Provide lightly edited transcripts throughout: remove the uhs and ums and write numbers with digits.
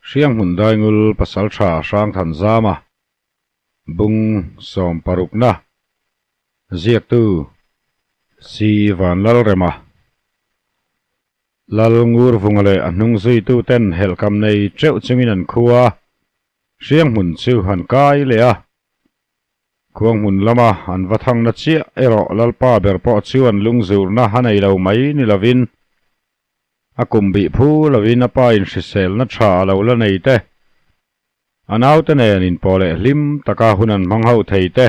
Hrianghmun Daingul Pasaltha Hrangthanzama Bung sawmparukna Ziaktu Si Vanlalrema Lal Ngurvunga leh a hnung zuituten helhkam nei teuh chungin an khua Hrianghmun chu han kai leh a. Khuanghmun lama an va thangna chiah erawh Lalpa ber pawh chuan lungzurna a nei lo mai ni lovin A kum bih phu lovin a pa in hriselna tha a lo la nei te, a naute nen inpawh leh hlim taka hun an hmang ho thei te,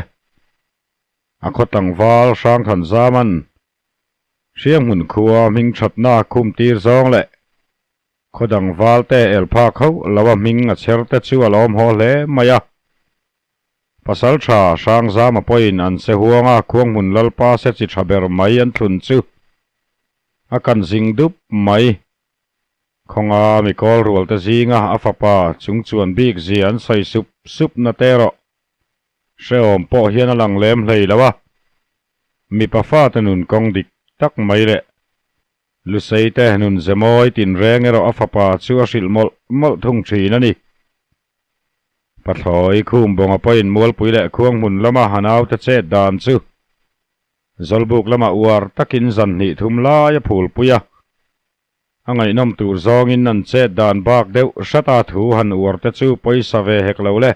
a khaw tlangval Hrangthanzaman Hrianghmun khua hming thatna khum tir zawng leh khaw dang valte el phak hauh lo a hming a chher te chu a lawm haw hle mai a. Pasaltha Hrangzama pawhin an se huanga Khuanghmun Lalpa se chi tha ber mai an thlun chu a kan zing dup mai. Khawnga mi kawl rualte zinga a fapa chung chuan bik zia an sawi sup sup na te erawh hrehawm pawh hian a lang lem hlei lo a, mipa fate nun kawng dik tak mai leh Lusei te nun ze mawi tinreng erawh a fapa chu a hrilh mawlh mawlh thung thin a ni. Pathlawi khum bawnga pawhin Mualpui leh Khuanghmun lama a naute chet dan chu Zawlbuk lamah uar takin zan hnih thum lai a phulpui a, a ngaihnawm tur zawngin an chet dan bak deuh hrat a thu han uar te chu pawisa ve hek lo le.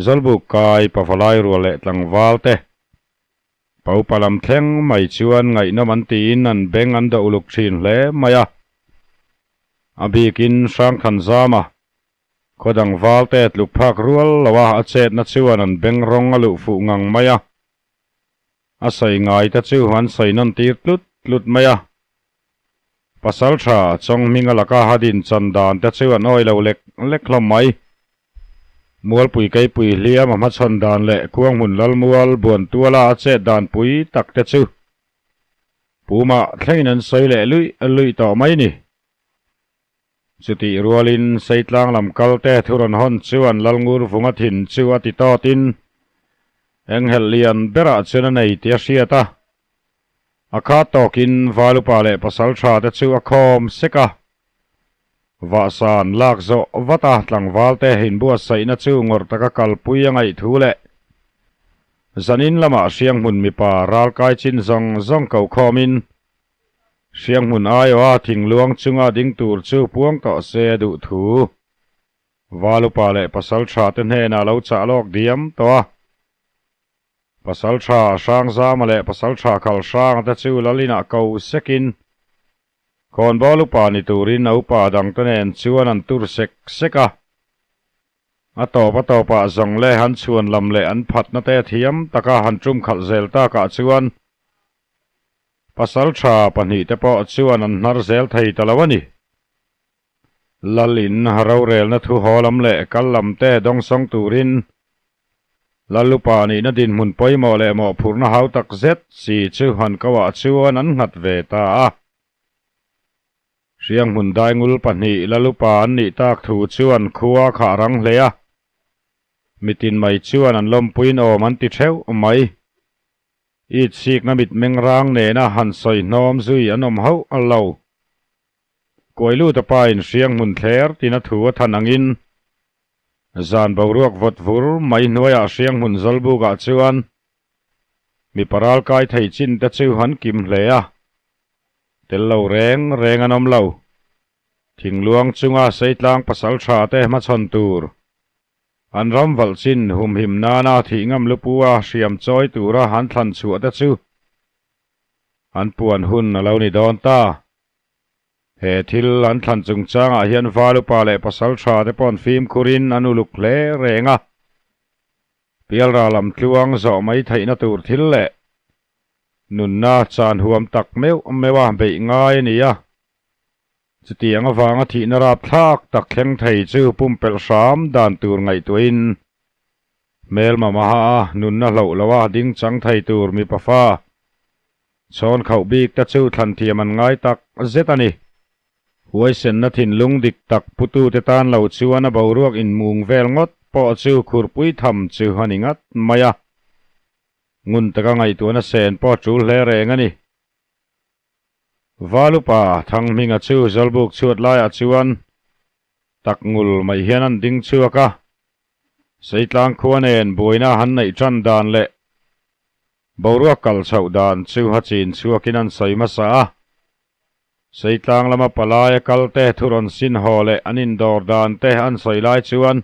Zawlbuk kai pavalai rual leh tlangval te Paupa lam thleng mai chuan ngaihnawm an tiin an beng an doh uluk thin hle mai a. A bikin Hrangthanzama Khaw dang valte tluk phak rual lo a, a chetna chuan an beng rawng a luh fuh ngang mai a. A sawi ngai te chu an sawi nawn tir tlut tlut mai a. Pasal tha chawng hming a laka a din chan dan te chu an awi lo lek lek hlawm mai. Mualpui keipui hliam a hmachhawn dan leh Khuanghmun Lalmual Buantuala a chet dan pui tak te chu Pumah thlengin an sawi leh luih luih tawh mai ni. Chutih rualin Seitlang lam kalte thu rawn hawn chuan Lalngurvunga thin chu a ti tawtin enghelh lian berah chuan a nei tih a hriat a. A khat tawkin Valupa leh Pasaltha te chu a khawm sek a. Vahsan lak zawh vat a tlangvalte inbuatsaihna chu ngawrh taka kalpui a ngaih thu leh zanin lamah Hrianghmun mipa ralkai chin zawng zawng ko khawmin Hrianghmun aiawha thingluang chunga ding tur chu puang tawh se a duh thu. Valupa leh Pasaltha te hnenah lo chah lawk diam tawh a. Pasaltha Hrangzama leh Pasaltha Khalhranga te chu Lalinah ko sekin Khawnbawl upa ni turin a upa dangte nen chuan an tur sek sek a. A tawp a tawpah zawng leh an chhuan lam leh an phatna te thiam taka han tum khalh zel takah chuan Pasal tha pahnihte pawh chuan an hnar zel thei ta lo a ni. Lal in rorelna thu haw lam leh kal lam te dawngsawng turin Lal upa nihna dinhmun pawimawh leh mawhphurhna hau tak zet si chu han koah chuan an nghat ve ta a. Hrianghmun daingul pahnih Lal upa an nih tak thu chuan khua khah rang hle a. Mitin mai chuan an lawmpuiin awm an ti theuh mai. Itsikna mitmeng rang nena han sawi hnawm zui an awm hauh lo. Kuailuta pa in Hrianghmun thler tina thu a than angin zan boruak vawt vur mai hnuaiah Hrianghmun Zawlbukah chuan mipa ralkai thei chin te chu an kim hle a, tel lo reng reng an awm lo. Thingluang chunga Seitlang pasaltha te hmachhawn tur An ram valh chin humhim nana thih ngam lupu a hriam chawi tura an thlan chhuah te chu an puan hun a lo ni dawn ta. He thil an thlan chungchangah hian val upa leh pasal tha te paw'n fimkhurin an uluk hle reng a. Pialra lam tluang zawh mai theihna tur thil leh nunna chan huam tak meuh meuh a beih ngai a ni a. Chutiang avanga thihna rapthlak tak thleng thei chu pumpelh hram dan tur ngaihtuahin hmelma maha a nunna hloh loha ding chang thei tur mipa fa chhawn khauh bik te chu thlan thiam an ngai tak zet a ni. Huaisenna thinlung dik tak putute tan lo chuan a boruak inmung vel ngawt pawh chu khurpui tham chu a ni ngat mai a. Ngun taka ngaihtuahna sen pawh a tul hle reng a ni. Valupa Thanghminga chu Zawlbuk chhuat laiah chuan Tak ngul mai hian an ding chhuak a, Seitlang khua nen buaina han neih tan dan leh boruak kal chhoh dan chu a chin chhuakin an sawi hmasa a. Seitlang lama palaia kalte thu rawn sin haw leh an indawr dan te an sawi lai chuan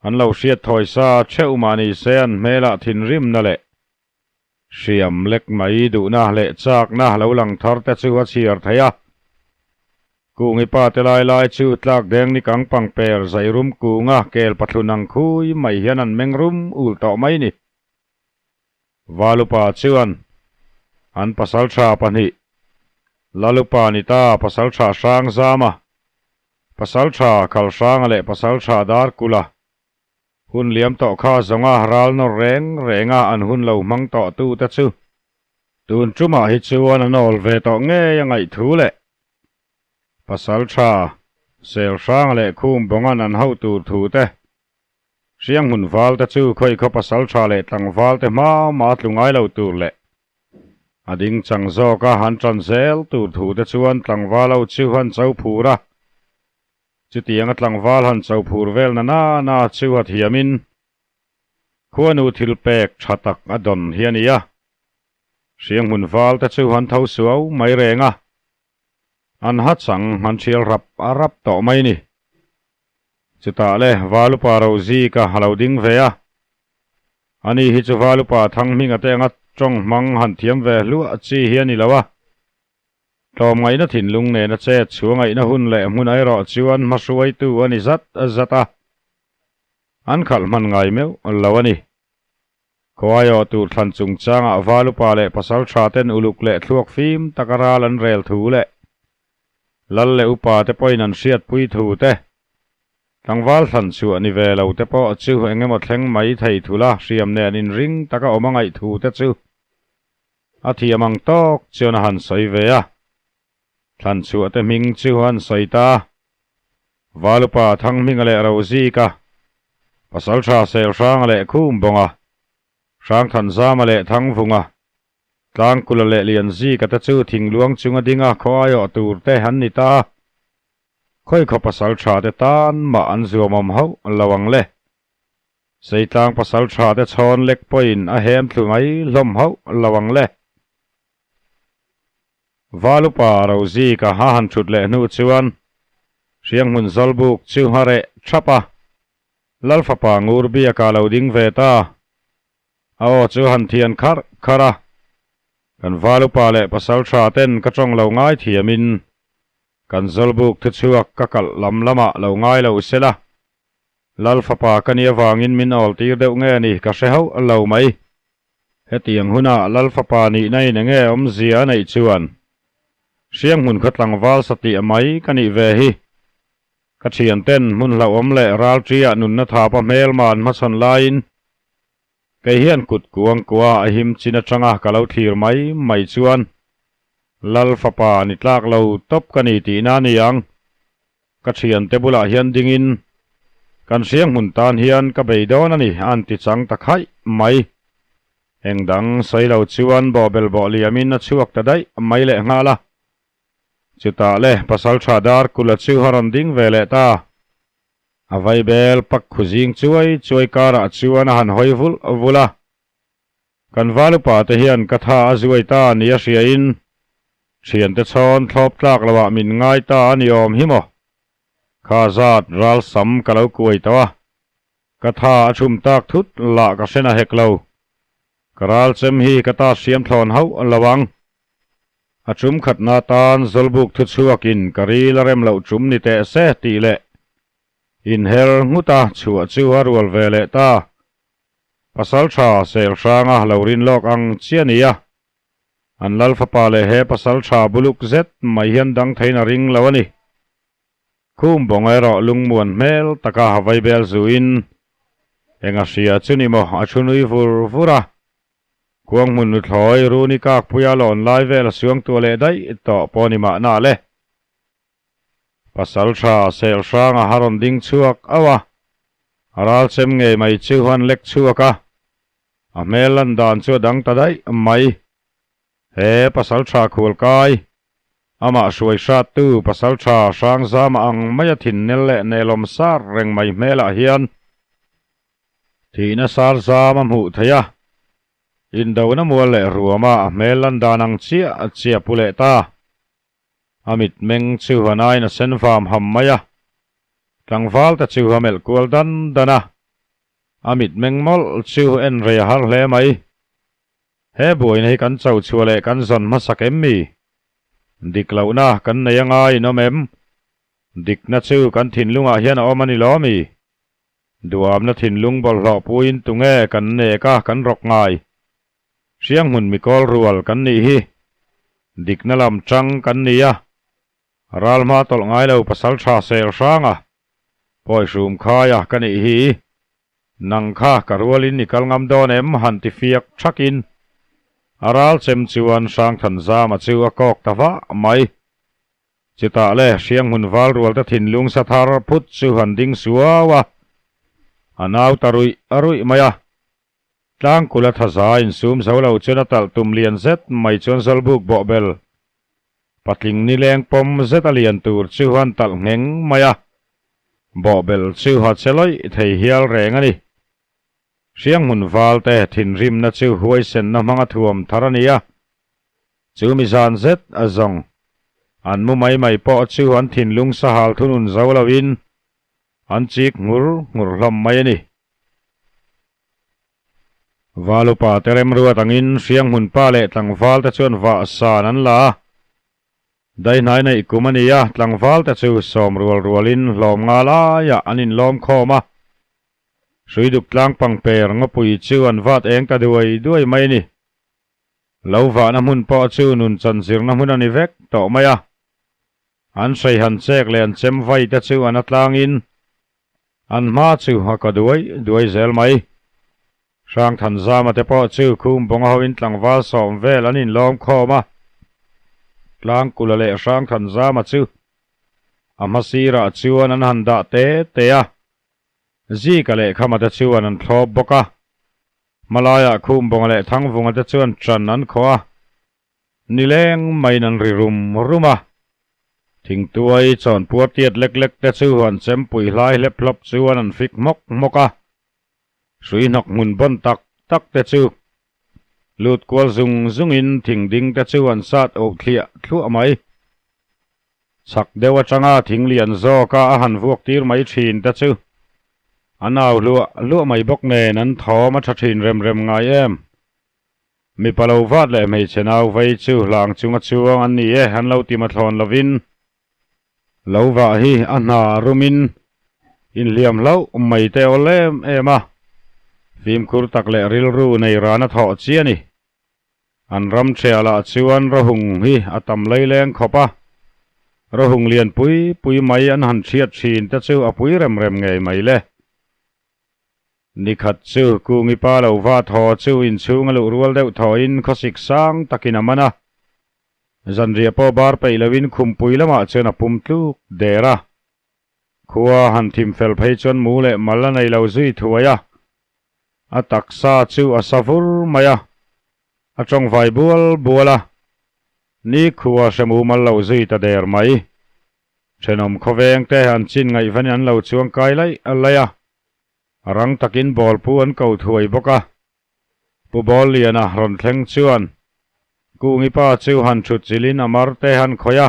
an lo hriat thawi sa theuh mah ni se an hmelah thinrimna leh hriam lek mai duhna leh chakna lo lang thar te chu a chhiar thei a. Kungi pa te lai lai chu tlak deng ni kang pang per zai rum kunga kel pathlun ang khui mai hian an meng rum ul tawh mai ni. Valupa chuan an pasaltha pahnih Lalupa ni ta pasaltha Hrangzama, pasaltha Khalhranga leh pasaltha Darkula hun liam tawh kha zawnga ral nawr reng renga an hun lo hmang tawh tu te chu tun tumah hi chuan an awl ve tawh ngei a ngaih thu leh pasaltha Selhranga leh Khumbawnga'n an ho tur thu te Hrianghmun val te chu khawi khaw pasaltha leh tlangval te hma hma tlu ngai lo tur leh a ding chang zawk a han tan zel tur thu te chuan tlangval ho chu han cho phur a. Chutiang a tlangval han cho phur vel na na na chu a thiamin khuanu thil pek tha tak a dawn hi a ni a. Hrianghmun val te chu han tho suau mai reng a. An ha chang han thial rap a rap tawh mai ni. Chutah le Valupa Rozika a lo ding ve a. Ani hi chu Valupa Thanghminga te anga tawng hmang han thiam ve hluah chi hi a ni lo a. Tlawmngaihna thinlung nena chet chhuangaihna hun leh hmun erawh chuan hmahruaitu a ni zat zat a. An khalh hman ngai meuh lo a ni. Khuaiawh tur thlan chungchangah Valupa leh Pasaltha ten uluk leh thluak fim taka ral an rel thu leh Lal leh upa te pawhin an hriatpui thu te, tlangval thlan chhuah ni ve lo te pawh chu eng emaw thleng mai thei thula hriam nen inring taka awm a ngaih thu te chu a thiam ang tawk chuan a han sawi ve a. Thlan chhuah te hming chu an sawi ta. Valupa Thanghminga leh Rozika, Pasaltha Selhranga leh Khumbawnga, Hrangthanzama leh Thangvunga, Tlangkula leh Lianzika te chu thingluang chunga dinga khaw aiawh tur te an ni ta. Khawi khaw pasaltha te tan mah an zuamawm hauh lo ang le. Seitlang pasaltha te chhawn lek pawhin a hem thlu mai hlawm hauh lo ang le. Valupa Rozika a han thut leh hnu chuan Hrianghmun Zawlbuk chu a reh thap a, Lalfapa Ngur biakah lo ding ve ta. A aw chu han thian kharh kharh a, Kan Valupa leh Pasaltha ten ka tawng lo ngai thiamin kan Zawlbuk thuchhuak ka kalh lam lamah lo ngai lo sela, Lalfapa ka nih avangin min awl tir deuh nge ni ka hre hauh lo mai. Hetiang huna Lal fapa nihna in enge awmzia a neih chuan Hrianghmun khaw tlangval satih mai ka nih ve hi. Ka thianten hmun hlauhawm leh ralṭiah nunna thapa hmelma an hmachhawn laiin kei hian kut kuang kua a him chin aṭanga ka lo thlir mai mai chuan Lal fapa ni tlak lo tawp ka ni tihna a ni ang. Ka thiante bulah hian dingin kan hrianghmun tan hian ka bei dawn a ni a an ti chang ta khaih mai. Eng dang sawi lo chuan bawhbel bawh liamin a chhuak ta daih mai leh nghal a. Chutah le Pasaltha Darkula chu a rawn ding ve leh ta. A vaibel pak khuzing chuai chuai karah chuan a han hawi vulh vulh a. Kan valupa te hian ka tha a zuai ta ni a hriain thiante chhawn thlawp tlak loah min ngai ta a ni awm hi maw? Kha zat ral sam ka lo kuai tawh a, ka tha a chhum tak thut lah ka hren a hek lo. Ka ral chem hi ka ta hriam thlawn hauh lo ang. A chum khatna tan Zawlbuk thuchhuakin ka ril a rem loh chum ni teh se tih leh inher nghut a chhuah chu a rual ve leh ta. Pasal tha sel hranga lo rin lawk ang chi a ni a, an lal fapa leh he pasal tha buluk zet mai hian dang theiin a ring lo a ni. Khum bawng erawh lungmuan hmel taka vaibel zuin eng a hria chu ni maw a thu nui vur vur a, Kuanghmun nuthlawi Runi Kakpuia lawn lai vel a suang tuah leh daih tawh pawh ni mahna le. Pasal tha sel hranga a rawn ding chhuak auh a, a ral chem ngei mai chu an lek chhuak a, a hmel lan dan chu a dang ta daih mai. He pasal tha khual kai, Amah hruai hrattu pasaltha Hrangzama ang maia thinnel leh nelawm sar reng mai hmelah hian thihna sar zam a hmuh theih a, indona mual leh ruama a hmel lan dan ang chiah chiah pu leh ta. A mitmeng chu a nain a sen vam ham mai a, tlangval te chu a melh kual dan dan a, a mitmeng mawlh chu en rei a har hle mai. He buaina hi kan cho chhuah leh kan zawn hmasak em mi? Dik lohna kan nei anga in awm em? Dikna chu kan thinlungah hian a awm a ni lo mi? Duamna thinlung bawlhhlawh puiin tunge kan nek a kan rawk ngai? Hrianghmun mikawl rual kan nih hi. Dikna lam tang kan ni a. Ral hma tawlh ngai lo pasal tha sel hrang a, pawi hrum khai a ka nih hi. Nang kha ka rualin i kal ngam dawn em han ti fiak thakin a ral chem chuan Hrangthanzama chu a kawk ta vah mai. Chutah le Hrianghmun val rual te thinlung sa thar phut chu han ding suau a, a nau ta ruih ruih mai a. Tlangkula thaza insum zo lo chuan a talh tum lian zet mai chuan Zawlbuk bawhbel patling nileng pawm zet a lian tur chu an talh ngheng mai a, bawhbel chu a che lawih thei hial reng a ni. Hrianghmun valte thinrimna chu huaisenna hmanga thuam thar a ni a, chu mi zan zet a zawng an mu mai mai pawh chu an thinlung sahal thunun zo loin an chik nghur nghur hlawm mai a ni. Valupa te remruat angin Hrianghmun pa leh tlangval te chuan vah san an la a. Daihnai neih kum a ni a, tlangval te chu sawm rual rualin hlawm nga laiah an inlawm khawm a. Hruiduk tlang pangper ngawpui chu an vat eng ta duai duai mai a ni. Lo vahna hmun pawh chu nun chan zirna hmun a ni vek tawh mai a. An hrei han chek leh an chem vai te chu an atlangin an hma chu a ka duai duai zel mai. Hrangthanzama te pawh chu khum bawnga hoin tlangval sawm vel an inlawm khawm a. Tlangkula leh Hrangthanzama chu a hma sirah chuan an han dah te te a. Zika leh Khama te chuan an thlawp bawk a. Hmalaiah khum bawnga leh Thangvunga te chuan ṭan an khawh a. Nileng maiin an ri rum rum a, thingtuai chawnpuar tiat lek lek te chu an chempui hlai hlep hlawp chuan an fik hmawk hmawk a, hrui hnawk hmun bawn tak tak te chu lut kual zung zungin thing ding te chu an sat oh thliah thluah mai. Chhak deuh atanga thing lian zawka a han vuak tir mai thin te chu an au hluah hluah mai bawk nen an thawm a tha thin rem rem ngai em. Mipa lo vat leh hmeichhe nau vei chu hlang chunga chuang an ni e, an lo ti mathlawn lovin lo vah hi a hna rumin inhliam hlauh mai te awl em em a, fimkhur tak leh rilru nei rana thawh chi a ni. An ram ṭheh lah chuan rawhung hi a tam laileng khawp a, rawhung lian pui pui mai an han ṭhiat ṭhin te chu a pui rem rem ngei mai le. Nikhat chu Kungi pa lo va thaw chu inchhung a luh rual deuh thawhin khawsik sang takin a man a. Zanriah pawh bar peih loin khumpui lamah chuan a pum tluk der a. Khua han thim fel phei chuan mu leh mal a nei lo zui thuai a. A taksa chu a sa vur mai a. A tawngvai bual bual a. Ni khua hre mumal lo zui ta der mai. Thenawm khawveng te an chin ngaihvanin an lo chuang kai laih laih a, rang takin ball pu an ko thuai bawk a. Pu Ball Liana rawn thleng chuan Kungi pa chu han thut chilhin a mar te han khawih a,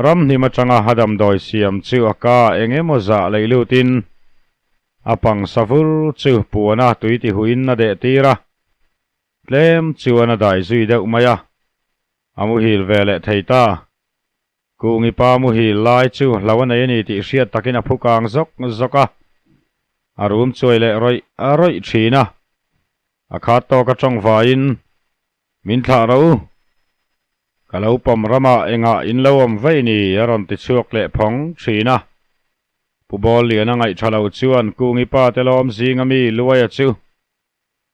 ramhnim atanga a damdawi siam chu a ka eng emaw zah lei lutin a pang sa vur chu puana tui ti huin a deh tir a, tlem chuan a dai zui deuh mai a, a muhil ve leh thei ta. Kungi pa muhil lai chu hlo a nei a ni tih hriat takin a phu kang zawk zawk a, a rum chuai leh rawih rawih thin a. A khat tawk a tawng vaiin, Min thlah ro u, ka lo pawm ramah engah in lo awm vei ni a rawn ti chhuak leh phawng thin a. Pu Bawlliana ngaihṭha lo chuan Kungi pa te lawm zinga mi Luaia chu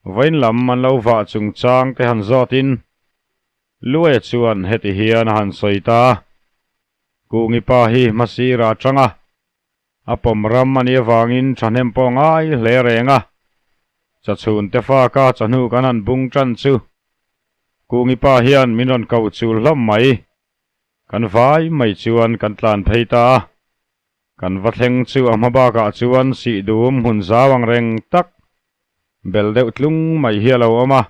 Vawiin lam an lo vah chungchang te han zawtin Luaia chuan heti hian a han sawi ta a, Kungi pa hi hmasira atang a, a pawm ram a nih avangin thahnem pawh ngai hle reng a, chachhun te faka chahnu kan han bung tan chu Kungi pa hian min rawn ko chul hlawm mai. Kan vai mai chuan kan tlan phei ta a. Kan va thleng chu a hma bakah chuan sih dum hmun zau ang reng tak bel deuh tlung mai hi a lo awm a.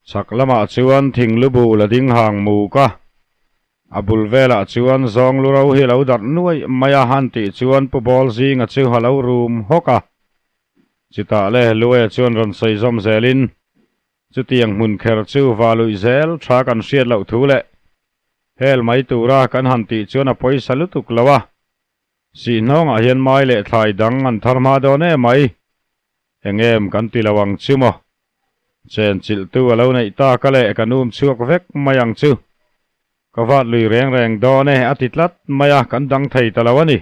Chhak lamah chuan thing lu bu la ding hang muk a. A bul velah chuan zawng lu ro hi a lo darh nuaih mai a han tih chuan Pu Bawl zinga chu a lo rum hawk a. Chutah le Luaia chuan rawn sawi zawm zelin Chutiang hmun kher chu va luih zel tha kan hriat loh thu leh hel mai tura kan han tih chuan a pawisa lutuk lo a. Sihhnawngah hian mai leh thlai dang an thar hma dawn em mai. Eng em kan ti lo ang chu maw? Chen chilhtu a lo neih tak a leh kan um chhuak vek mai ang chu. Ka vat lui reng reng dawn e a ti tlat mai a, kan dang thei ta lo a ni.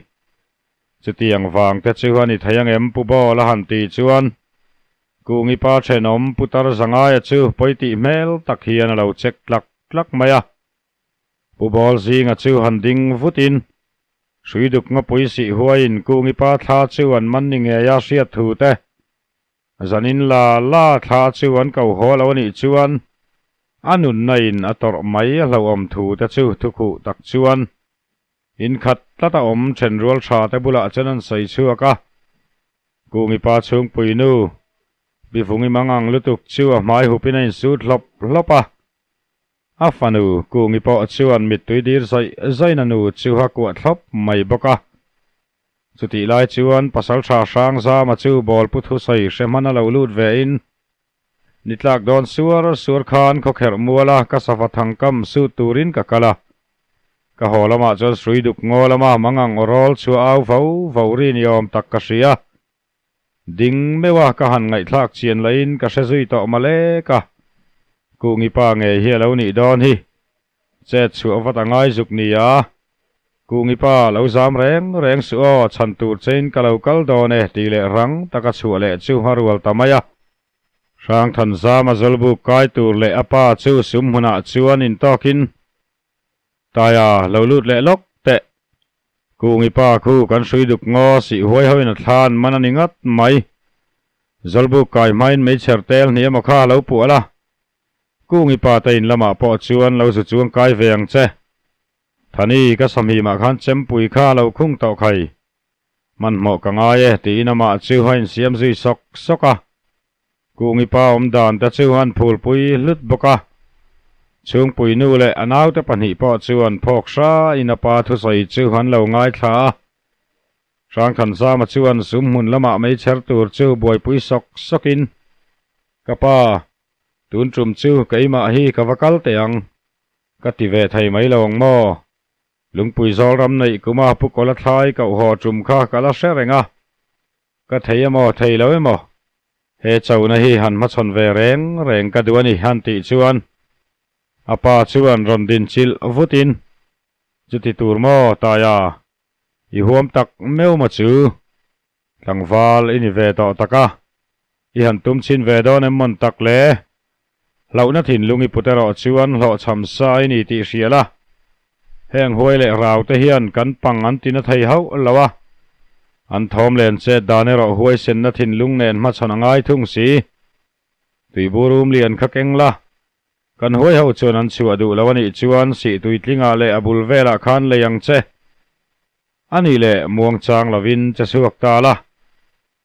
Chutiang vang te chu a ni thei ang em Pu Bawl a han tih chuan Kungi pa thenawm Putar Zangaia chu pawi tih hmel tak hian a lo check tlak tlak mai a. Pu Bawl zinga chu han ding vutin hrui duk ngapui sih huaiin Kungi pa thla chu an man ni ngei a hriat thu te zanin la la thla chu an ko haw lo a nih chuan a nunna in a tawrh mai a hlauhawm thu te chu thukhuh tak chuan Inkhat tlat a awm thenrual tha te bulah chuan an sawi chhuak a, Kungi pa chhungpui nu, Bivungi mangang lutuk chu a hmai hupin a insut hlawp hlawp a. A fanu Kungi pawh chuan mittui dir zawih zawih na nu chu a kuah thlawp mai bawk a. Chutih lai chuan Pasaltha Hrangzama chu bawlpu thusawi hre hman a lo lut ve in, Ni tlak dawn suar suar khan khawkherh mual a ka sava thangkam sut turin ka kal a. Ka haw lamah chuan hrui duk ngaw lama mangang aw rawl chhuah au vo vo ri ni awm tak ka hria. Ding meuh a ka han ngaihthlak chian lahin ka hre zui tawh malek a. Kungi pa ngei hi a lo nih dawn hi. Chet chhuah vat a ngai zuk nia. Kungi pa lo zam reng reng suh aw, chhan tur chein ka lo kal dawn e tih leh rang taka chhuah leh chu a rual ta mai a. Hrangthanzama zawlbuk kai tur leh a pa chu sum hmunah chuan intawkin, Taia, lo lut leh lawk teh. Kungi pa khu kan hrui duk ngaw sih huai hoin a thlan man a ni ngat mai. Zawlbuk kai hmain meichher tel hnih emaw kha lo puah la. Kungi pa te in lamah pawh chuan lo zu chuang kai ve ang che. Thani, ka sahmimah khan chempui kha lo khung tawh khai. Hmanhmawh ka ngai e tiin amah chu a insiam zui sawk sawk a. Kungi pa awm dan te chu an phulpui hlut bawk a. Chhungpui nu leh a naute pahnih pawh chu an phawk hrain a pa thusawi chu an lo ngaithla a. Hrangthansama chuan sum hmun lamah meichher tur chu buaipui sawk sawkin, Ka pa, tun tum chu keimah hi ka va kal teh ang. Ka ti ve thei mai lo ang maw? Lungpui zawl ram neih kuma Pu Kawla thlai koh haw tum kha ka la hre reng a, ka thei emaw thei lo emaw he chona hi han hmachhawn ve reng reng ka duh a ni han tih chuan a pa chuan rawn din chilh vutin, Chuti tur maw Taia, i huam tak meuh maw chu? Tlangval i ni ve tawh tak a, i han tum chhin ve dawn em mawn tak le? Hlauhna thinlung i put erawh chuan hlawhchham sa i ni tih hria la. Heng huai leh rau te hian kan pang an ti na thei hauh lo a, an thawm len chet dan erawh huaisenna thinlung nen hmachhawn a ngai thung si. Tuibur um lian kha keng la, kan huai ho chuan an chhuah duh lo a nih chuan sih tuitlingah leh a bul velah khan lei ang che. A nih leh muangchang lovin che chhuak ta la,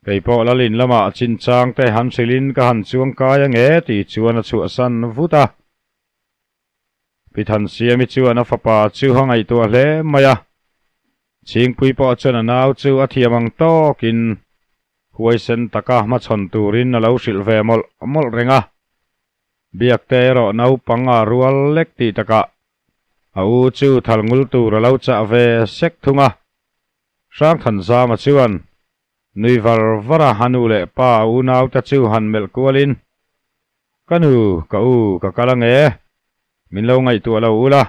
kei pawh Lalin lamah chinchang te han hrilhin ka han chuang kai ange tih chuan a chhuahsan vut a. Pi Thansiami chuan a fapa chu a ngaihtuah hle mai a, Chhingpui pawh chuan a nau chu a thiam ang tawkin huaisen taka hmachhawn turin a lo hrilh ve mawlh mawlh reng a. Biakte erawh naupang a rual lek tih takah A u chu thal ngul tur a lo chah ve sek thung a. Hrangthanzama chuan nui var var a, a nu leh pa a unaute chu han melh kualin, Ka nu, ka u, ka kal ange, min lo ngaihtuah lo ula,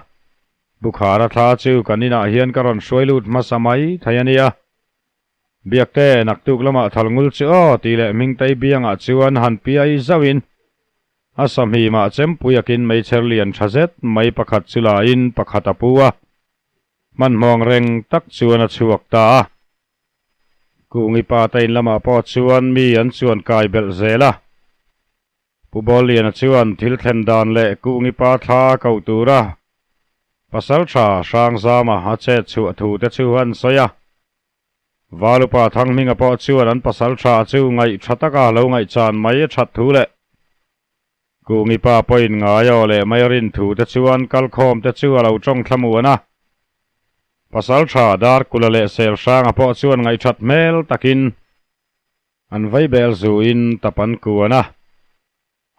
Bukhara thla chu kan inah hian ka rawn hruai lut hmasa mai thei a nia. Biakte, naktuk lamah thal ngul chu aw tih leh Hmingtei biangah chuan han piai zauhin A sahmimah chempui akin meichher lian tha zet mai pakhat chu lain pakhat a pu a, hmanhmawng reng tak chuan a chhuak ta a. Kungi pa te in lamah pawh chuan mi an chuan kai belh zel a. Pu Bawlliana chuan thil thlen dan leh Kungi pa thla a koh tura. Pasalṭha Hrangzama a chet chhuah thu te chu an sawi a. Valupa Thanghminga pawh chuan an pasalṭha chu ngaih ṭha taka lo ngaihchan mai a ṭhat thu leh Kungipa pawhin ngai aw leh mai a rin thu te chuan kalkhawm te chu a lo ṭawng thlamuan a. Pasalṭha Darkula leh Selhranga pawh chuan ngaihṭhat hmel takin an vaibel zuin tap an kuan a.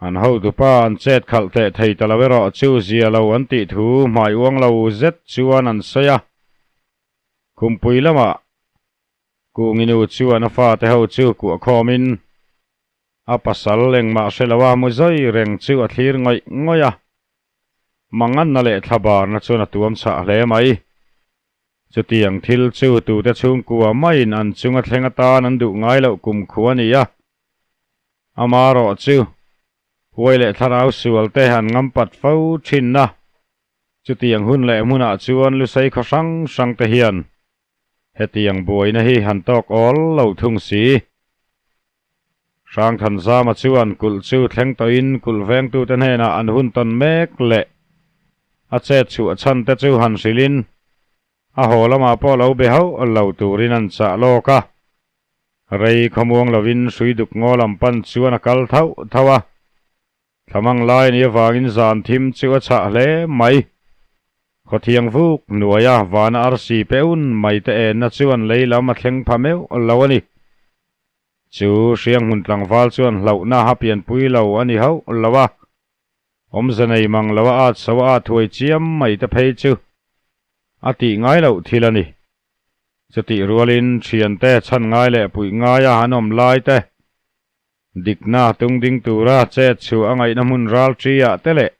An hotupa an chet khalh teh thei ta lo erawh chu zia lo an tih thu hmai uang lo zet chuan an sawi a. Khumpui lamah Kunginu chuan a fate ho chu kuah khawmin a pasal engmah hre lo a mu zawi reng chu a thlir ngawih ngawih a. Manganna leh thlabarna chuan a tuam chhah hle mai. Chutiang thil chu tute chhungkua maiin an chunga thleng atan an duh ngai loh kumkhua a ni a. Amarawh chu huai leh thlarau sual te an ngam pat fo thin a. Chutiang hun leh hmunah chuan lusei khaw hrang hrang te hian hetiang buaina hi han tawk awl lo thung si. Hrangthanzama chuan kulh chu thleng tawhin kulh vengtute hnenah an hun tawn mek leh a chet chhuah chhan te chu han hrilhin a haw lamah pawh lo be hauh lo turin an chah lawk a. Rei khawmuang lovin hrui duk ngaw lam pan chuan a kal thauh thauh a. Thlamang lai ni avangin zan thim chu a chhah hle mai. Khawthiang vuk hnuaia vana arsi pe un mai te enna chuan lei lam a thleng pha meuh lo a ni. Chu hrianghmun tlangval chuan hlauhna a pianpui lo a ni hauh lo a. Awmze nei mang lo a at so a thuai chiam mai te phei chu a tih ngai loh thil a ni. Chutih rualin thiante chhan ngai leh puih ngaia an awm lai te, dikna tung ding tura chet chhuah a ngaihna hmun ral ṭi ah te leh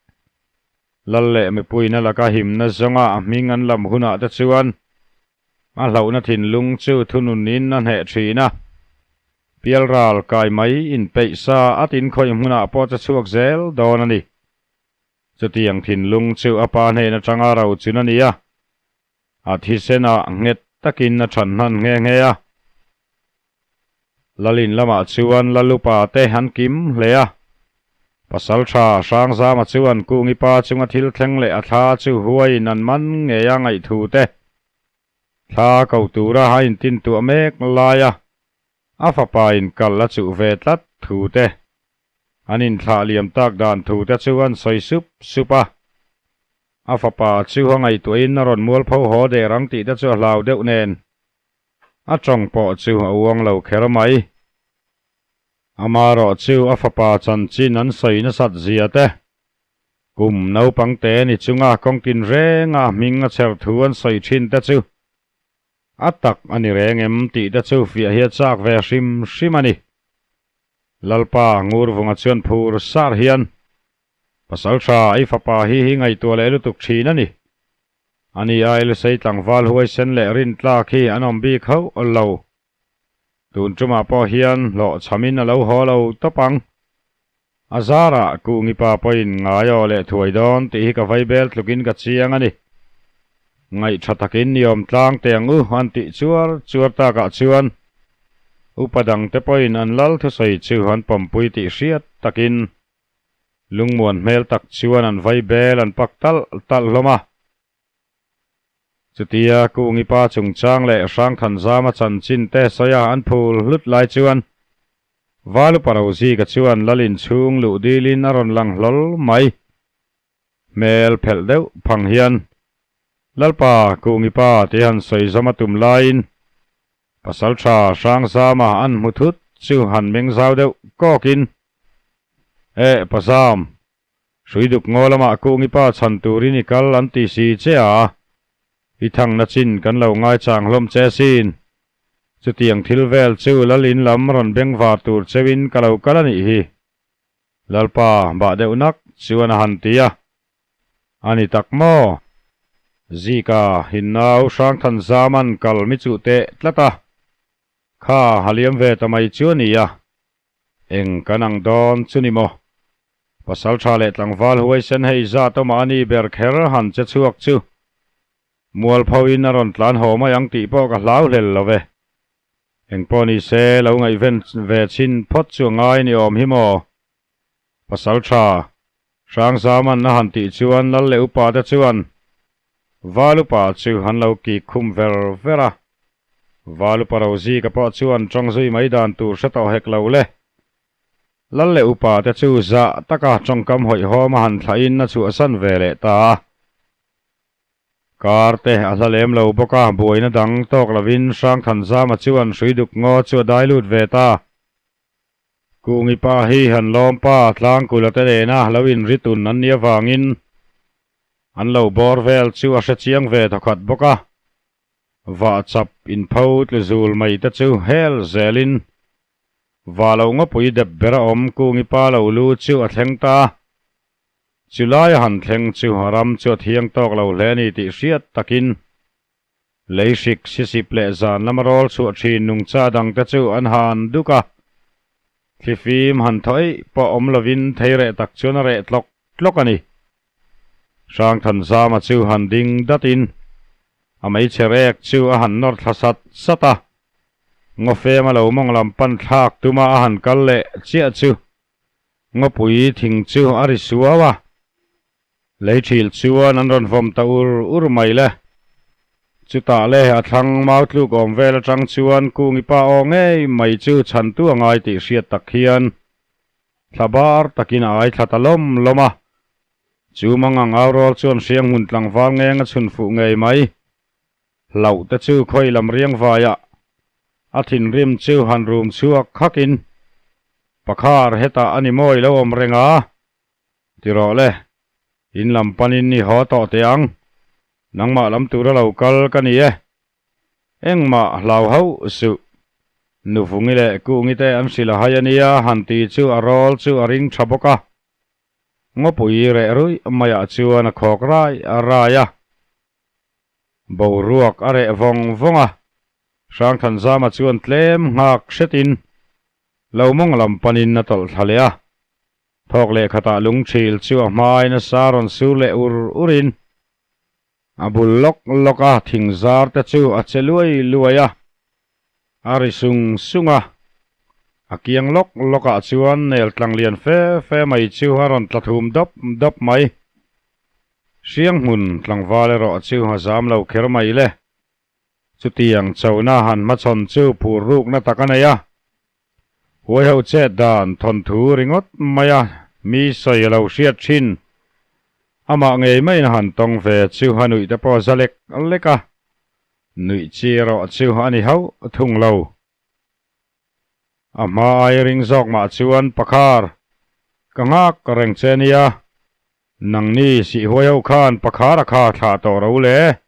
lal leh mipuina laka himna zawnga a hming an lam hunah te chuan a hlauhna thinlung chu thununin a hneh ṭhin a. Pialral kai mai inpeih sa at inkhawih hmunah pawh che chhuak zel dawn a ni. Chutiang thinlung chu a pa hnen atanga rochun a ni a. A thisenah nghet takin a chhan hnan nghe nghe a. Lalin lamah chuan Lalupa te an kim hle a. Pasaltha Hrangzama chuan Kungi pa chunga thil thleng leh a thla chu huaiin an man ngei a ngaihthu te thla ko tura a intintuah mek lai a, a fapa in kal a chuh ve tlat thu te an inthlah liam tak dan thu te chu an sawi sup sup a. A fapa chu a ngaihtuahin a rawn mualpho haw der ang tih te chu a hlau deuh nen a tawng pawh chu a uang lo kher mai. Amarawh chu a fapa chanchin an sawi nasat zia te, kum naupang te ni chunga kawngtin renga hming a chher thu an sawi thin te chu a tak a ni reng em tih te chu fiah hi a chak ve hrim hrim a ni. Lalpa Ngurvunga chuan phur sar hian Pasaltha i fapa hi hi ngaihtuah leh lutuk thin a ni. Ani ai lusei tlangval huaisen leh rintlak hi an awm bik hauh lo. Tun tumah pawh hian hlawhchhamin a lo haw lo tawp ang. A zarah Kungipa pawhin ngai aw leh thuai dawn tih hi ka vaibel tlukin ka chiang a ni. Ngaihṭha takin ni awm tlang teh ang u an tih chuar chuar takah chuan upa dangte pawhin an lal thusawi chu an pawmpui tih hriat takin Lungmuan hmel tak chuan an vai bel an pak talh talh hlawm a. Chutia Kungi pa chungchang leh Hrangthanzama chanchin te sawi a an phul hlut lai chuan Valupa Rozika chuan Lalin chhung luh dilin a rawn lang hlawl mai. Hmel phelh deuh phang hian Lalpa Kungi pa ti han sawi zawm a tum laiin Pasalṭha Hrangzama an hmu thut chu han meng zau deuh kawkin, Eh, Pazam, hrui duk ngaw lamah Kungi pa chhan turin i kal an ti si che a, i thangna chin kan lo ngaichang hlawm che sin. Chutiang thil vel chu Lal in lam rawn bengvar tur cheuhin ka lo kal a nih hi. Lalpa bah deuh nak chuan a han ti a, A ni tak maw? Zika hinnau Hrangthanzaman kal mi chuh teh tlat a, kha ha liam ve ta mai chu a ni a, eng kan ang dawn chu ni maw? Pasaltha leh tlangval huaisen hei zat awmah a ni ber kher han che chhuak chu mualphoin a rawn tlan haw mai ang tih pawh ka hlau hlel lo ve. Engpawh ni se, lo ngaihven ve chhin phawt chu a ngai ni awm hi maw? Pasal tha, Hrangzaman a han tih chuan Lal leh upa te chuan Valupa chu an lo kik khum ver ver a. Valupa Rozika pawh chuan tawng zui mai dan tur hre tawh hek lo le. Lal leh upa te chu zah taka tawngkam hawihhawm a han thlahin a chhuahsan ve leh ta a. Kar te a hla lem lo bawk a, buaina dang tawk lovin Hrangthanzama chuan Hruiduk ngaw chu a dai lut ve ta. Kungi pa hi han lawm pa Tlangkula te nena lo inritun an nih avangin an lo bawr vel chu a hre chiang ve thawkhat bawk a. Vahchap inpho tlu zul mai te chu hel zelin va lo ngawpui dep ber a awm Kungi pa lo lu chu a thleng ta. Chu laia han thleng chu a ram chu a thiang tawk lo hle a ni tih hriat takin lei hrik sisip leh zan lama rawl chhuah thin nungcha dangte chu an han duk a. Thlifim han thaw eih pawh awm lovin thei reh tak chuan a reh tlawk tlawk a ni. Hrangthanzama chu han ding datin a meichher ek chu a han nawr thla sat sat a. Ngawfema lo mawng lam pan thlak tuma a han kal leh chiah chu Ngawpui thing chu a ri suau a, lei thil chuan an rawn vawm ta ur ur mai le. Chutah le a thlang mau tluk awm vel atang chuan Kungi pa aw ngei mai chu chhantu a ngai tih hriat tak hian thla bar takin a ai thla ta lawm lawm a. Chu mangang au rawl chuan hrianghmun tlangval ngeng a chhun fuh ngei mai. Hlauh te chu khawi lam riang vaiah a thinrim chu han rum chhuak khakin, Pakhar hetah a ni mawi lo awm reng a, ti rawh le, in lam panin i haw tawh teh ang, nangmah lam tura lo kal ka ni e, engmah hlau hauh suh, Nuvungi leh Kungi te an hrilh a hai a nia han ti chu a rawl chu a ring tha bawk a. Ngawpui reh ruih maiah chuan a khawk rai rai a. Boruak a reh vawng vawng a, Hrangthanzama chuan tlem nghak hretin lo mawng lam panin a tawlh thla leh a. Thawk leh khatah lungthil chu a hmain a sa rawn sur leh ur urin a bul lawk lawk a, thing zar te chu a che luai luai a, a ri sung sung a. A kiang lawk lawkah chuan nel tlang lian fe fe mai chu a rawn tla thum dawp dawp mai. Hrianghmun tlangval erawh chu a zam lo kher mai le. Chutiang chona han hmachhawn chu phur rukna tak a nei a. Huaiho chet dan thawnthu ringawt mai a mi sawi a lo hriat thin. Amah ngei maiin a han tawng ve chu a nuih te pawh a za lek lek a. Nuih chi erawh chu a ni hauh thung lo. A hma ai ring zawk mah chuan Pakhar, ka nghak reng che nia. Nangni sihhuai ho khan pakhar a kha thlah tawh ro le.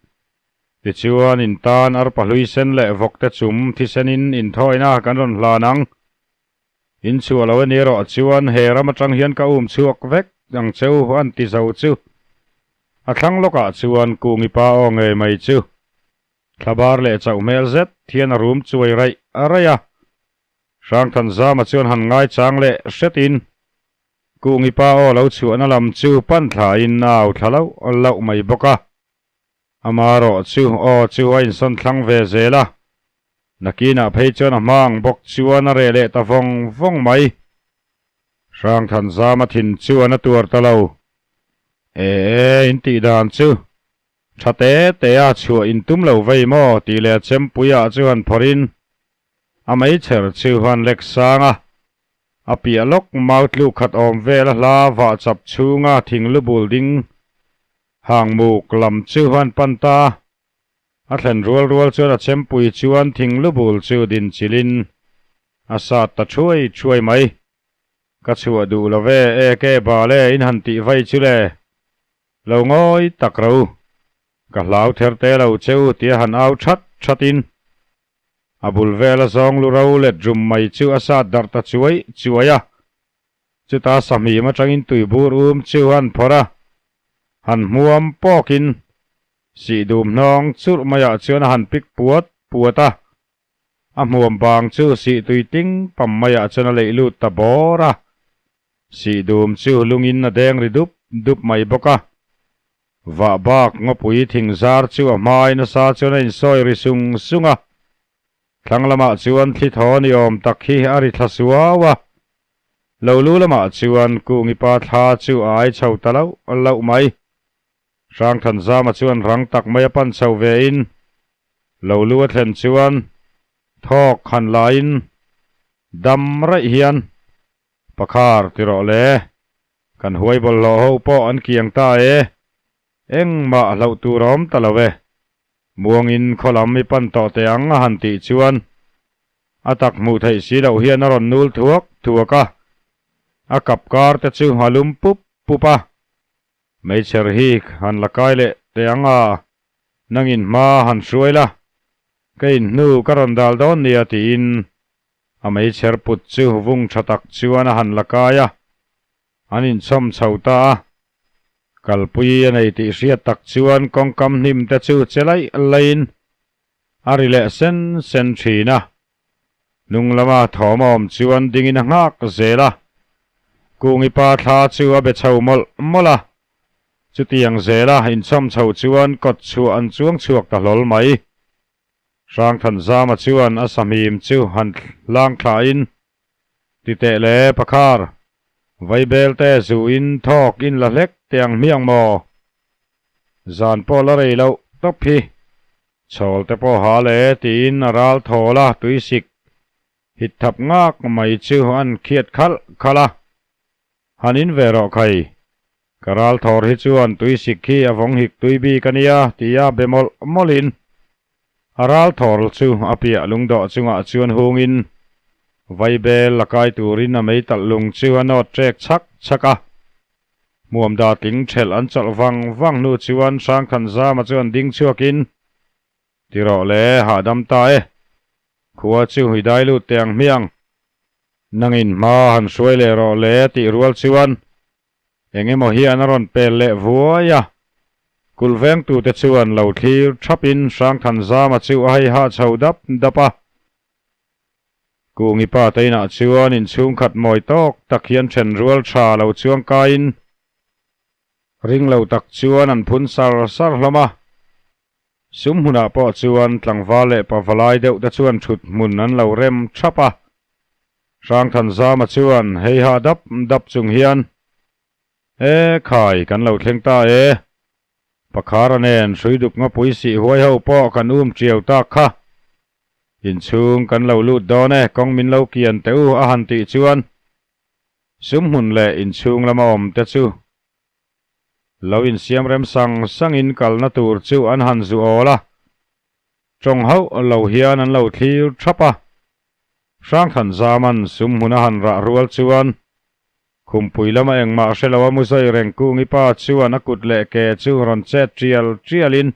Tichuan in tan arpa hlui sen leh vawk te chum thisenin inthawina kan rawn hlan ang. In chhuah lo ania erawh chuan he ram atang hian ka um chhuak vek ang cheu an ti zo chu. A thlang lawkah chuan Kungi pa aw ngei mai chu thlabar leh chauh hmel zet hian a rum chuai raih raih a. Hrangthanzama chuan han ngaichang leh hretin Kungi pa aw lo chhuahna lam chu pan thlain a au thla loh loh mai bawk a. Amarawh chu aw chu a insawn thlang ve zel a. Nakinah phei chuan a hma ang bawk chuan a reh leh ta vawng vawng mai. Hrangthanzama thin chuan a tuar ta lo. E e, in tih dan chu tha te te a chhuah in tum lo vei maw tih leh a chempuiah chu han phawrhin A meichher chu han lek sang a, a piah lawk mau tluk khat awm vel a hla vah chap chhunga thing lu bul ding hang muk lam chu han pan ta. A thlen rual rual chuan a chempui chuan thing lu bul chu din chilhin a sat ta thuai thuai mai. Ka chhuah duh lo ve, e ke bal e, in han tih vai chu le. Lo ngawi tak ro. Ka hlau ther te lo cheu tia han au that thatin A bul vela zawng lu ro let rum mai chu a sat darh ta chuai chuai a. Chuta sahmim atangin tuibur um chu han phawrh a, han hmuam pawkin sih dum hnawng churh maiah chuan a han pik puat puat a. A hmuam bang chu sih tui ting pam maiah chuan a leih lut ta bawr a. Sih dum chu lungin a deng ri dup dup mai bawk a. Vah bak ngawpui thing zar chu a hmai nasa chuan a insawi ri sung sung a, thlang lamah chuan thli thaw ni awm tak hi a ri thla suau a, lo lu lamah chuan Kungipa thla chu a ai chho ta loh loh mai. Hrangthanzama chuan rang tak mai a pan chho vein lo lu a thlen chuan thawk han lain dam raih hian Pakhar ti rawh le, kan huai bawlhhlawh ho pawh an kiang ta e, engmah hlauh tur a awm ta lo e, muangin khaw lam i pan tawh teh ang a han tih chuan a tak hmuh theih si loh hian a rawn nul thuak thuak a, a kap kar te chu a lum pup pup a. Hmeichher hi han la kai leh teh ang a, nangin hma han hruai la, ka inhnu ka rawn dal dawn nia tiin a meichher put chu vung tha tak chuan a han la kai a, an inchhawm chho ta a. Kalpui a nei tih hriat tak chuan kawngkam hnim te chu che laih laihin a ri leh sen sen thin a. Hnung lama thawm a awm chuan dingin a nghak zel a, Kungi pa thla chu a be chho mawlh mawlh a. Chutiang zela inchhawm chho chuan kawt chhuah an chuang chhuak ta hlawl mai. Hrangthanzama chuan a sahmim chu han hlang thlahin, Ti teh le Pakhar, Vaibelte zu in thawk in la hlek teh ang hmiang maw? Zan pawh la rei loh tawp hi. Chhawl te pawh ha le tiin a ral thawl a, tuisik hit thap ngak mai chu an khiat khalh khalh a. Han in ve rawh khai. Ka ral thawr hi chuan tuisik hi a vawng hik tui bik a nia tia be mawlh mawlhin a ral thawr chu a piah lungdawh chungah chuan hungin vaibel la kai turin a meitalh lung chu a nawt ṭek chhak chhak a. Hmuamda tling ṭhelh an chawlh vang vang hnu chuan Hrangthanzama chuan ding chhuakin, Ti rawh le, hahdam ta e. Khua chu i dai lut teh ang hmiang. Nangin hma han hruai leh rawh le tih rual chuan eng emaw hian a rawn pel leh vuai a. Kulh vengtute chuan lo thlir thapin Hrangthanzama chu a hei hah chho dap dap a. Kungi pa te inah chuan inchhungkhat mawi tawk tak hian then rual tha lo chuang kaiin ring lo tak chuan an phun sar sar hlawm a. Sum hmunah pawh chuan tlangval leh pavalai deuh te chuan thut hmun an lo rem thap a. Hrangthanzama chuan hei ha dap dap chung hian, E khai, kan lo thleng ta e. Pakhara nen hrui duk ngapui sih huai ho pawh kan um tiau tak kha. Inchhung kan lo lut dawn e, kawng min lo kian teh u a han tih chuan sum hmun leh inchhung lama awm te chu lo insiam rem sang sangin kalna tur chu an han zu awl a. Tawng hauh lo hian an lo thlir thap a. Hrangthanzaman sum hmun a han rah rual chuan Khumpui lama engmah hre lo a Muzawi Rengkungi pa chuan a kut leh ke chu rawn chet tial tialin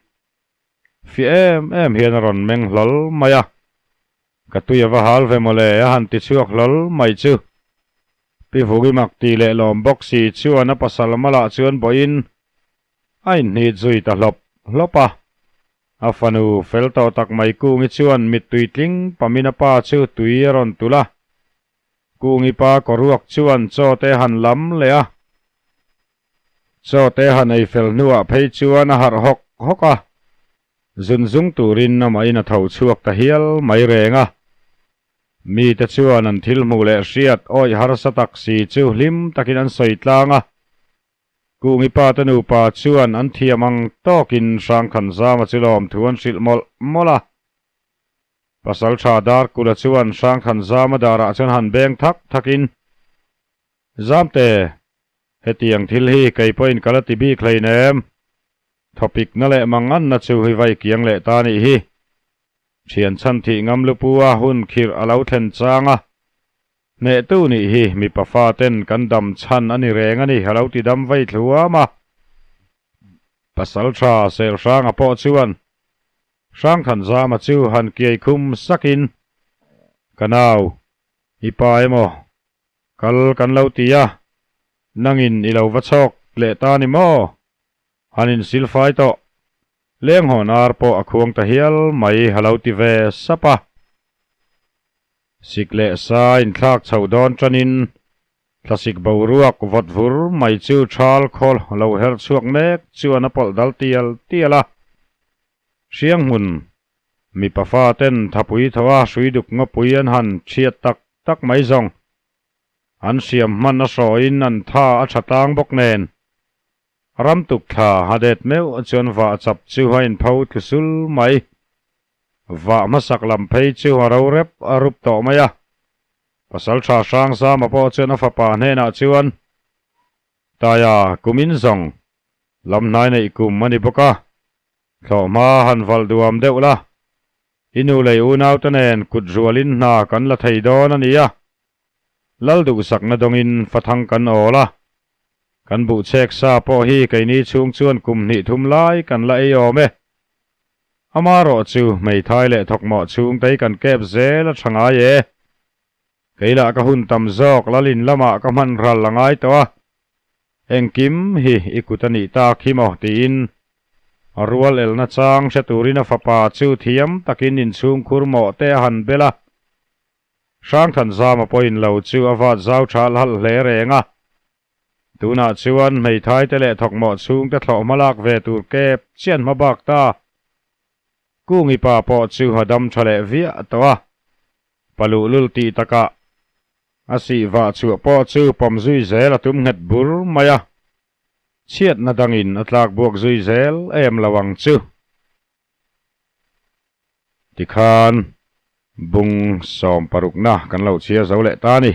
fiah em em hian a rawn meng hlawl mai a. Ka tui a va hal ve mawle a han ti chhuak hlawl mai chu. Pi Vugi mak ti leh lawm bawk si chuan a pasal malah chuan bawihin a inhnit zui ta hlawp hlawp a. A fanu fel tawh tak mai Kungi chuan mittui tling pamin a pa chu tui a rawn tulh a. Kungi pa kawruak chuan chaw te han lam leh a, chaw te han ei fel hnuah phei chuan a harh hawk hawk a, zun zung turin amahin a tho chhuak ta hial mai reng a. Mite chuan an thil hmuh leh hriat awih harsa tak si chu hlim takin an sawi tlang a, Kungi pa te nupa chuan an thiam ang tawkin Hrangkhanzama chu lawmthu an hrilh mawlh mawlh a. Pasalṭha Darkula chuan Hrangkhanzama darah chuan han beng thak thakin, Zamte, hetiang thil hi kei pawhin ka la ti bik hleinem. Thawpikna leh manganna chu hi vai kiang leh ta nih hi. Ṭhian chhan thih ngam lupu a hun khirh a lo thlen chang a, hnehtu nih hi mipa faten kan dam chhan a ni reng a ni a lo ti dam vei thluam a. Pasalṭha Selhranga pawh chuan Hrangthanzama chu han kiai khum sakin, Ka nau, i pa emaw, kal kan lo ti a, nangin i lo va chhawk leh ta ni maw? Han insilfai tawh, lenghawn ar pawh a khuang ta hial mai a lo ti ve sap a. Sik leh sa inthlak chhoh dawn tanin thlasik boruak vawt vur mai chu thal khawl lo her chhuak mek chuan a pawlh dal tial tial a. Hrianghmun mipa fa ten thapui tho a hrui duk ngawpui an han chhiat tak tak mai zawng. An hriam hman a hrawiin an tha a tha tlang bawk nen. Ram tuk thla a det meuh chuan vah chap chu a inpho thlu sul mai. Vah hmasak lam phei chu a ro rep a rup tawh mai a. Pasalṭha Hrangzama pawh chuan a fapa hnenah chuan, Taia, kumin zawng lam hnai neih kum a ni bawk a, thlawhhma han valh duam deuh la, I nu lei unaute nen kut rualin hna kan la thei dawn a nia. Lal duhsakna dawngin fathang kan awl a. Kan buhchek sa pawh hi keini chhung chuan kum hnih thum lai kan la ei awm e. Amarawh chu hmeithai leh thawkmawh chhungte hi kan kep zel a tha ngai e. Kei lah ka hun tam zawk Lalin lamah ka hman ral a ngai tawh a, engkim hi i kut a nih tak hi maw tiin a rual elna chang hre turin a fapa chu thiam takin inchhungkhur mawh te a han bel a. Hrangthanzama pawhin lo chu a vat zau thal halh hle reng a. Tunah chuan hmeithai te leh thawkmawh chhungte thlawh hma lak ve tur kep chian hma bak ta. Kungi pa pawh chu a dam tha leh viah tawh a, pa luhlul tih takah a sih vah chhuah pawh chu pawm zui zel a tum nghet bur mai a, chhiatna dangin a tlak buak zui zel em lo ang chu. Tikhan bung sawm parukna kan lo chhiar zo leh ta a ni.